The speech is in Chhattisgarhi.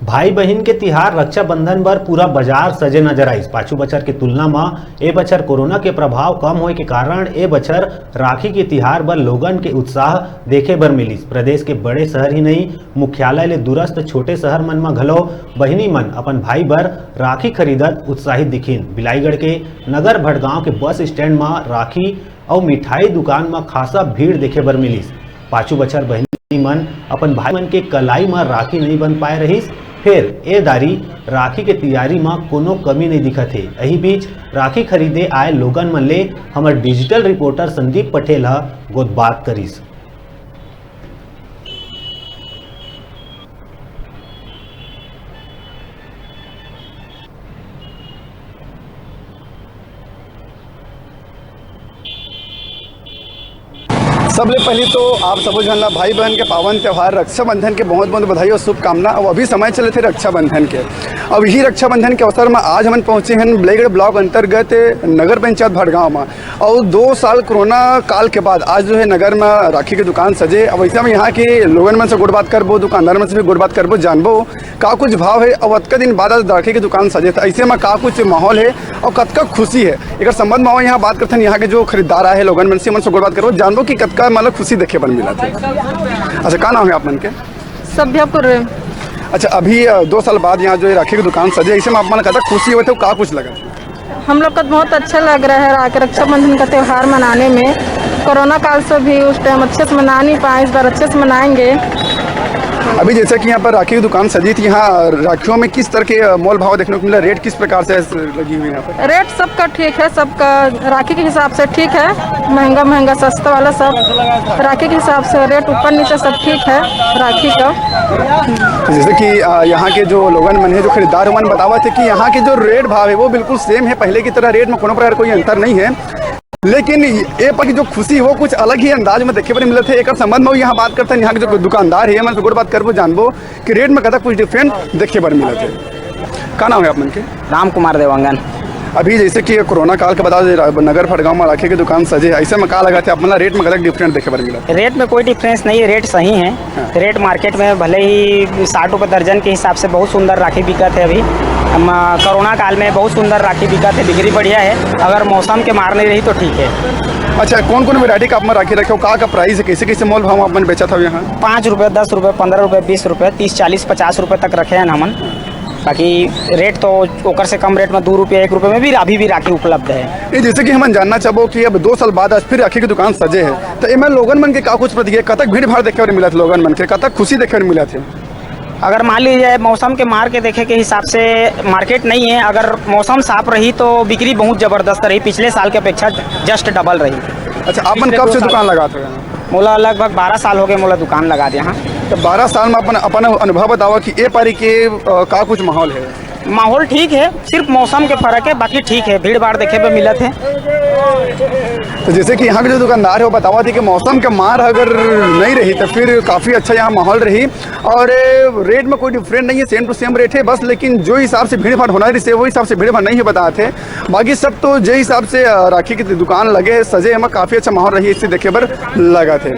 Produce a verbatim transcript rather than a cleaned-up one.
भाई बहिन के तिहार रक्षाबंधन बर पूरा बाजार सजे नजर आइस। पाछू बछर के तुलना म ए बछर कोरोना के प्रभाव कम होए के कारण ए बछर राखी के तिहार बर लोगन के उत्साह देखे बर मिलिस। प्रदेश के बड़े शहर ही नहीं, मुख्यालय ले दूरस्थ छोटे शहर मन म घलो बहिनी मन अपन भाई बर राखी खरीदत उत्साहित दिखिन। बिलाईगढ़ के नगर भटगांव के बस स्टैंड म राखी अउ मिठाई दुकान म खासा भीड़ देखे बर मिलिस। पाछू बछर बहिनी मन अपन भाई मन के कलाई म राखी नइ बन पाए रहिस, फेर ए दारी राखी के तियारी म कोनो कमी नइ दिखत हे। एही बीच राखी खरीदे आए लोगन मन ले हमर डिजिटल रिपोर्टर संदीप पटेल ह गोठबात करिस। सबले पहली तो आप सबो झन ला भाई बहन के पावन त्योहार रक्षाबंधन के बहुत बहुत बधाई और शुभकामना। अब अभी समय चले थे रक्षाबंधन के, अब यही रक्षाबंधन के अवसर में आज हमन पहुंचे हैं बिलाईगढ़ ब्लॉक अंतर्गत नगर पंचायत भटगांव में। और दो साल कोरोना काल के बाद आज जो है नगर में राखी के दुकान सजे। अब ऐसे में यहाँ के लोगन मन से गोठ बात करबो, दुकानदार मन से भी गोठ बात करबो, जानबो का कुछ भाव है। अब अतका दिन बाद आज राखी के दुकान सजे, तो ऐसे में का कुछ माहौल है और कतका खुशी है, एकर संबंध में यहाँ बात करथन। यहाँ के जो खरीदार आए हैं लोगन मन से, मन से गोठ बात करबो, जानबो कि कतका मतलब खुशी देखे बर मिला थे। अच्छा, का नाम है आप मन के? सभ्या कुर्रे। अच्छा, अभी अ, दो साल बाद यहाँ जो ये राखी की दुकान सजे, ऐसे में आप मन कतक खुशी होते हो, का कुछ लगा? हम लोग का बहुत अच्छा लग रहा है राखी, रक्षाबंधन का त्यौहार मनाने में। कोरोना काल से भी उस टाइम अच्छे से मना नहीं पाए, इस बार अच्छे से मनाएंगे। अभी जैसा कि यहाँ पर राखी की दुकान सजी थी, यहाँ राखियों में किस तरह के अ, मोल भाव देखने को मिला, रेट किस प्रकार से लगी हुई है यहाँ पर? रेट सबका ठीक है, सबका राखी के हिसाब से ठीक है, महंगा महंगा सस्ता वाला सब राखी के हिसाब से रेट ऊपर नीचे सब ठीक है राखी का। तो जैसे कि अ, यहाँ के जो लोगन मन है, जो खरीदार मन बतावत है कि यहाँ के जो रेट भाव है वो बिल्कुल सेम है, पहले की तरह रेट में कोनो प्रकार कोई अंतर नहीं है। लेकिन ये पर की जो खुशी वो कुछ अलग ही अंदाज में देखे बर मिलत है। एकर संबंध में यहाँ बात करते हैं, यहाँ के जो दुकानदार है, मन से गोठ बात करबो, जानबो कि रेट में कतक कुछ डिफरेंट देखे बर मिलत है। का नाम है आप मन के? राम कुमार देवांगन। अभी जैसे कि कोरोना काल के बाद आज रा-, नगर भटगांव में राखी के दुकान सजे है, ऐसे में का लगा थे आप मन ला रेट में कतक डिफरेंट देखे बर मिला? रेट में कोई डिफरेंस नहीं है, रेट सही है। हाँ। रेट मार्केट में भले ही साठ रुपये दर्जन के हिसाब से बहुत सुंदर राखी बिकत है अभी। हम, आ, कोरोना काल में बहुत सुंदर राखी बिकत है, बिक्री बढ़िया है। अगर मौसम के मार नहीं रही तो ठीक है। अच्छा, कौन कौन वैरायटी का आप मन राखी रखे हो, का का प्राइस है, कैसे कैसे मोल भाव आप मन बेचत हो यहाँ? पाँच रुपये, दस रुपये, पन्द्रह रुपये, बीस रुपये, तीस, चालीस, पचास रुपये तक रखे हैं हमन। बाकी रेट तो ओकर से कम रेट में दो रुपये, एक रुपये में भी अभी भी राखी उपलब्ध है। ये जैसे कि हमन जानना चाहबो कि अब दो साल बाद आज फिर राखी की दुकान सजे है, तो एमे लोगन मन के का कुछ प्रतिक्रिया, कतक भीड़ भाड़ देखे बर मिलत लोगन मन के, कतक खुशी देखे बर मिलत है? अगर मान लीजिए मौसम के मार के देखे के हिसाब से मार्केट नहीं है, अगर मौसम साफ रही तो बिक्री बहुत जबरदस्त रही, पिछले साल के अपेक्षा जस्ट डबल रही। अच्छा, आप मन पिछले कब दो से साल दुकान लगात हो? मोला लगभग बारह साल हो गए मोला दुकान लगा दे। हाँ, तो बारह साल में अपन, अपन अनुभव बतावा कि ए पारी के, अ, का कुछ माहौल है? माहौल ठीक है, सिर्फ मौसम के फर्क है, बाकी ठीक है, भीड़ भाड़ देखे पे मिलत है। तो जैसे कि यहाँ के जो दुकानदार है वो बतावा थी कि मौसम के मार अगर नहीं रही तो फिर काफ़ी अच्छा यहाँ माहौल रही और रेट में कोई डिफरेंट नहीं है, सेम टू सेम रेट है बस, लेकिन जो हिसाब से भीड़ भाड़ होना रही वो हिसाब से भीड़ भाड़ नहीं है बताते। बाकी सब तो जे हिसाब से, अ, राखी की दुकान लगे है, सजे है, काफ़ी अच्छा माहौल रही, इससे देखे बर लगा थे।